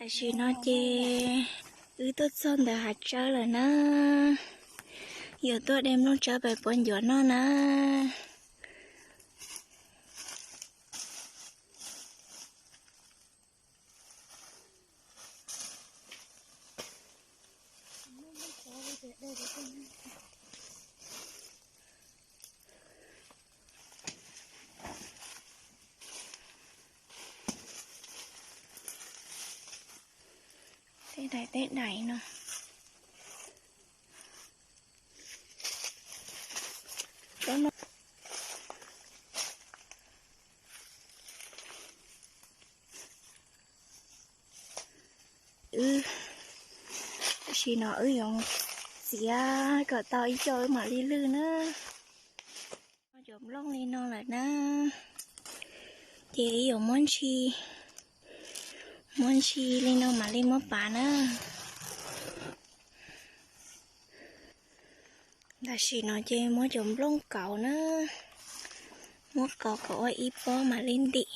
Tam sim no ces wb tuaj txog ntawm hav tsawb lawm na, yuav tuaj de nplooj tsawb pais puab ncuav noj na. Tej daim tej daim no. Wb, tam sim no wb yuav txiav kom tau ib co wb mam li lwj na. Cov nplooj li no lawm na, ces yuav muab ntshi, muab ntshi li no mam li muab pav na. Tam sim no ces muab cov nplooj kauv na, muab kauv kom ua ib pob mam li ntim.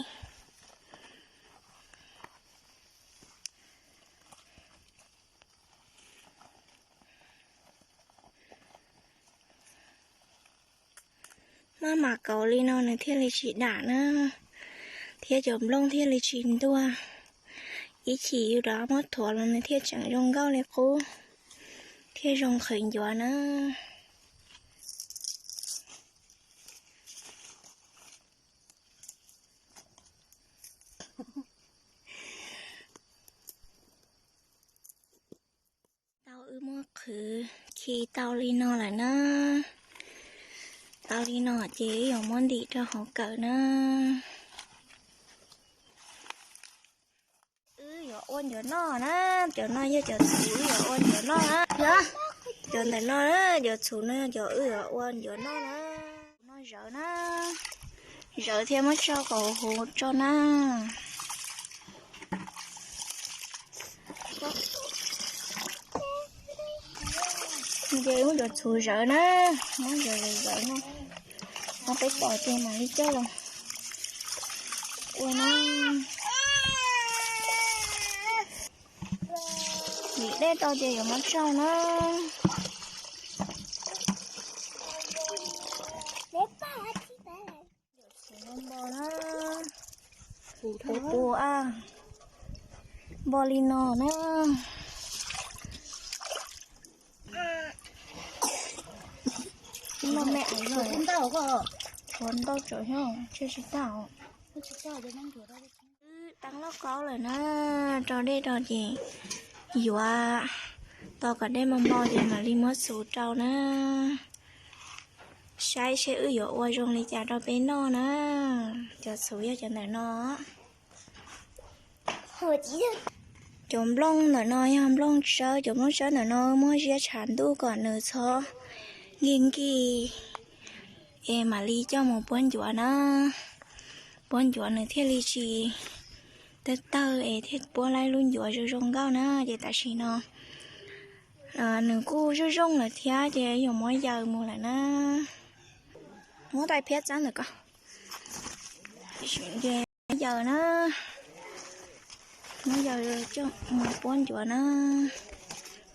Maj mam kauv li no nws thiaj li tsis dam na, thiab cov nplooj thiaj li tsis ntuag. Ib chim yus rov muab thuav los nws thiaj tseem zoo nkauj li qub, thiaj zoo qhwv ncuav na. Tau wb muab qhwv khi tau li no lawm na. Tau li no ces wb yuav muab ntim rau hauv kawm na. Wb yuav ua ncuav noj na, cov no yog cov txhuv wb yuav ua ncuav noj na. Cov ntawm no, cov txhuv no yog cov wb yuav ua ncuav noj na. No zawv na, zawv thiab muab tso kom huv tso na. Ces muab cov txhuv zawv na, muab zawv zawv na, muab peb pom ces mam li coj los ua na. Vim dej tau ces yuav muab tsau na. Npo na, npo li no na. Ntau me, thuav ntau tso xyov tshe tsis tau. Wb teeb lauj kaub lawm na, rau dej rau ces yuav tau kom dej npo npo ces mam li muab txhuv rau na. Saib seb wb yuav ua zoo li cas rau peb noj na. Cov txhuv yog cov ntawm no. Cov nplooj ntawm no yog nplooj tsawb, cov nplooj tsawb ntawm no muab ziab tshav ntuj kom nws txhob nkig nkig es mam li coj mus puab ncuav na. Puab ncuav nws thiaj li tsis tawg tawg es thiaj puab laib lub ncuav zoo zoo nkauj na. Ces tam sim no nws kuj zoo zoo lawm thiab ces yuav muab yaws mus lawm na. Muab daim phiab txab ntawm ko. Yaws na, muab yaws coj mus puab ncuav na.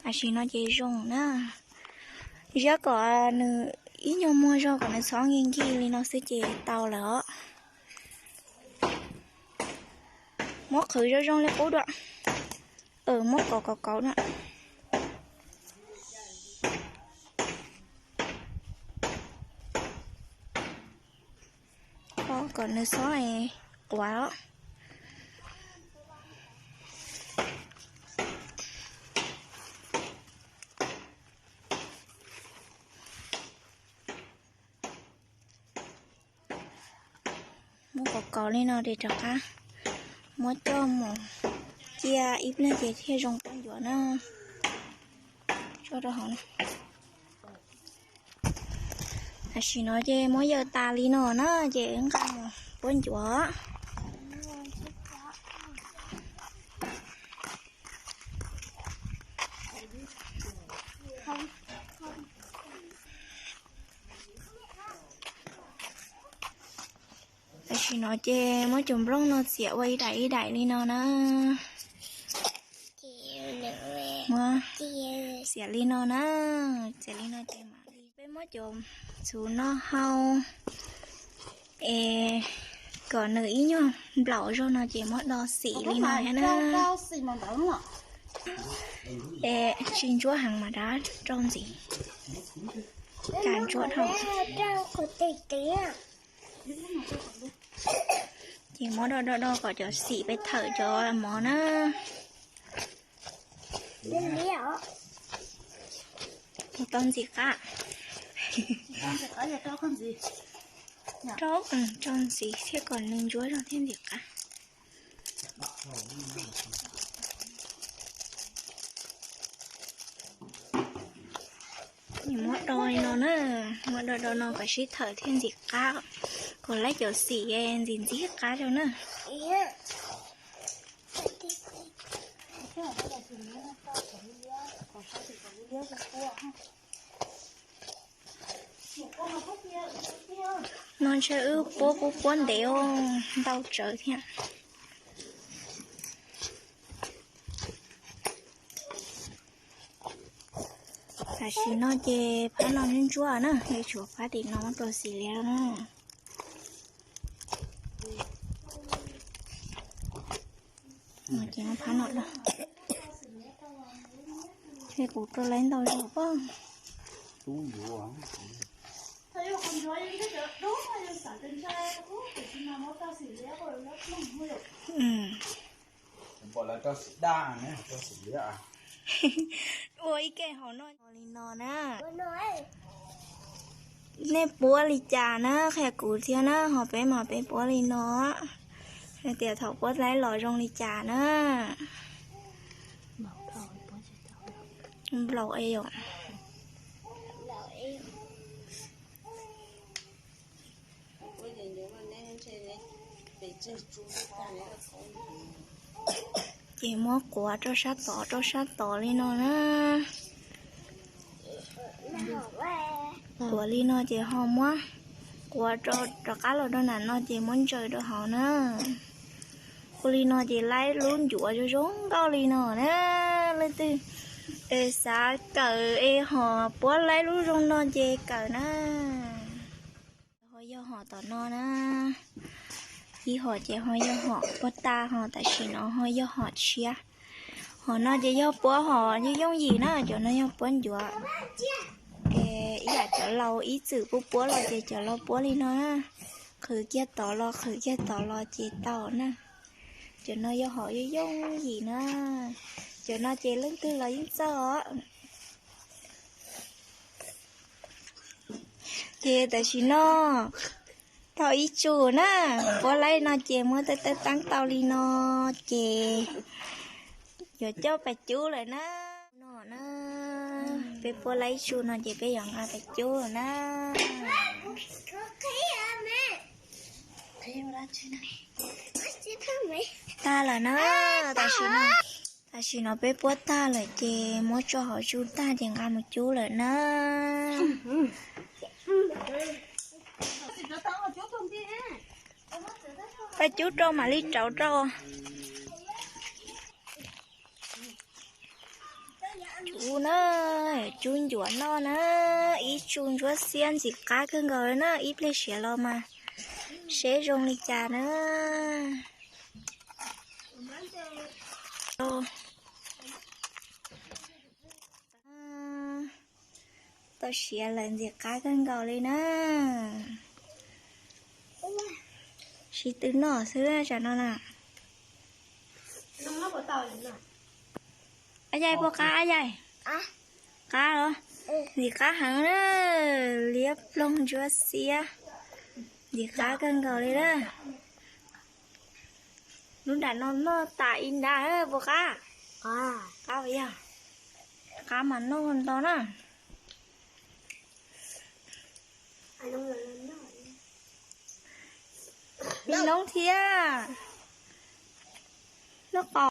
Tam sim no ces zoo na. Ziab kom nws ib nyuag muag zog kom nws txhob nkig nkig li no xwb ces tau lawm os. Muab qhwv zoo zoo li qub dua. Muab kauv kauv kauv na. Kom nws txhob quav os. Muab kauv kauv li no ces rov qab muab coj mus cia ib pliag ces thiaj zoo puab ncuav na. Tso rau hauv na. Tam sim no ces muab yaws tas li no na ces nqa mus puab ncuav. Tam sim no ces muab cov nplooj no txiav ua ib daim ib daim li no na. Xiam li no na, xiam li no ces mam li peb muab cov txhuv no hau es kom nws ib nyuag nplaum zog no ces muab do xim li no thiab na. Es tsis ntsuab heev mas rau ntxiv, cas ntsuab dhau. Ces muab do do do kom cov xim peb thawm cov mov na. Tau ntxim qab. Rau, rau ntxiv thiab kom nws ntsuab zog thiaj ntxim qab. Muab do li no na, muab do do no kom sib thawm thiaj ntxim qab, kom laib cov xim ntxim ntxim qab rau na. No ntshe wb puab puab puab ntev ntau tsawv thiab. Tam sim no ces phab no ntsuab ntsuab na, yuav tsum phab tim no rau xim liab na. Ces phab no, es kuv rau lawv ntau zaus pob. Ua ib ke hauv no li no na. Nej puab li cas na qhia kuv thiab na, ho peb mas peb puab li no, hais tias thaum puab laib los zoo li cas na. Nplaum es yom. Ces muab quav rau sab tod rau sab tod li no na. Quav li no ces ho muab quav rov qab los rau nram no ces muab ntsaws rau hauv na. Ua li no ces laib lub ncuav zoo zoo nkauj li no na. Leej twg xav kawm es ho puab laib lub zoo no ces kawm na. Ho yog hom tom no na, ib hom ces ho yog hom puab tag, ho tam sim no ho yog hom tshiab. Hom no ces yog puab hom yooj yooj yim na, cov no yog puab ncuav. Es ib yam cov laus ib txwm puab puab los ces cov laus puab li no na, qhwv kiag tod los qhwv kiag tod los ces tau na. Cov no yog hom yooj yooj yim na, cov no ces leej twg los yeej txawj os. Ces tam sim no tau ib tsum na, puab laib no ces muab teeb teeb teeb tau li no ces yuav coj pais cub lawm na. No na, peb puab laib ib tsum no ces peb yuav nqa pais cub lawm na. Tag lawm na, tam sim no, tam sim no peb puab tag lawm ces muab tso hauv tsum tag ces nqa mus cub lawm na. Pais cub rau mam li rauv rau. Cub na, cub ncuav noj na, ib tsum ntsuab xiab ntxim qab kawg nkaus li na, ib pliag siav los mas seb zoo li cas na. Tau siav lawm ntxim qab kawg nkaus li na. Sib tw noj xwb tsam no na. Ab yaig puas qab ab yaig? Qab los? Ntxim qab heev na, liab ploog ntsuab xiab, ntxim qab kawg nkaus li na. Lub nram no noj tas ib nrab puas qab? Qab yog, qab mas noj ntau na. Li noob thiab. Noj qos.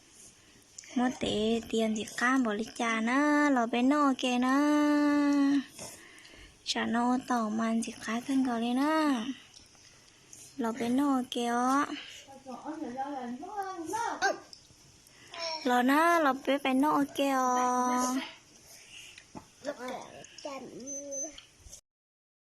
Muab tev tias ntxim qab npaum li cas na, los peb noj ua ke na. Tsam no ua tau mas ntxim qab kawg nkaus li na. Los peb noj ua ke os. Los na, los peb pais noj ua ke os.